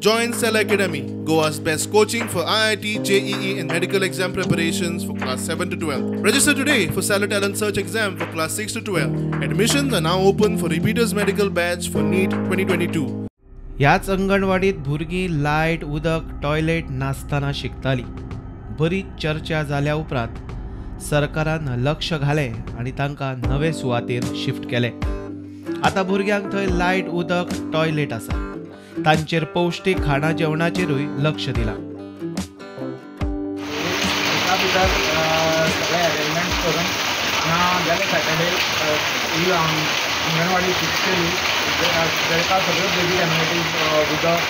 Join Stellar Academy, Goa's best coaching for IIT, JEE and medical exam preparations for class 7 to 12. Register today for Stellar Talent Search exam for class 6 to 12. Admissions are now open for repeaters medical batch for NEET 2022. ह्याच अंगणवाडीत भुरगीं light, उदक, toilet नासतना शिकताली. बरी चर्चा जाल्या उपरांत सरकारान लक्ष घालें आनी तांकां नवे सुवातेर शिफ्ट केलें. आतां भुरग्यांक थंय लायट, उदक, टॉयलेट आसा. तांचेर पौष्टीक खाणा जेवणाचेरूय लक्ष दिलां. एका भितर सगळे अरेंजमेंट्स करून हांगा गेले सॅटर्डे ही अंगणवाडी शिफ्ट केली. ताका सगळ्यो बेजीक एम्युनिटीज, उदक,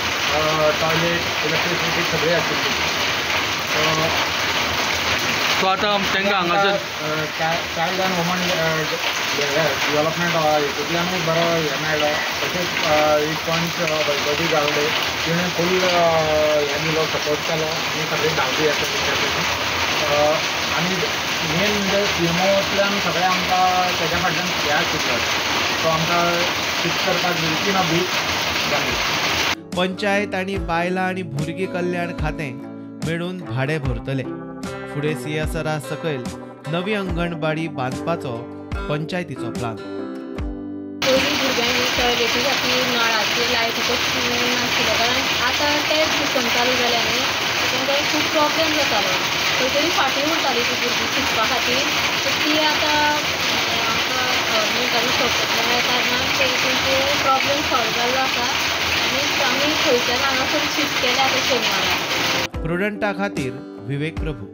टॉयलेट, इलेक्ट्रिसिटी सगळी आशिल्ली. सो आतां तांकां हांगासर चायल्ड अँड वुमन डेव्हलपमेंट हितूंतल्यानूय बरो हें मेळ्ळो. तशेंच एक पंच भगवती गावडे तिणें फूल हें दिलो, सपोर्ट केलो आनी सगळी धांवली आसा तेच्या कडेन. आनी मेन म्हणजे सीएमओंतल्यान सगळें आमकां तेज्या फाटल्यान हें आशिल्लो, सो आमकां शिफ्ट करपाक विदिन अ वीक जाली. पंचायत आनी बायलां आनी भुरगीं कल्याण खातें मेळून भाडें भरतले. फुडें सीएसआरा सकयल नवी अंगणवाडी बांदपाचो पंचायतीचो प्लान. पयलीं भुरग्यांक टॉयलेटी खातीर नळाची लायटीचो नाशिल्लो, कारण आतां टॅप सिस्टम चालू जाल्या न्ही, तांकां खूब प्रॉब्लेम जातालो. खंय तरी फाटीं उरताली ती भुरगीं शिकपा खातीर. ती आतां आमकां गव्हर्मेंटाचो सपोर्ट मेळ्ळ्या कारणान ते तेंचे प्रॉब्लेम सॉल्व जाल्लो आसा आनी आमी थंयच्यान हांगासर शिफ्ट केल्या आतां शेनवारा. प्रुडंटा खातीर विवेक प्रभू.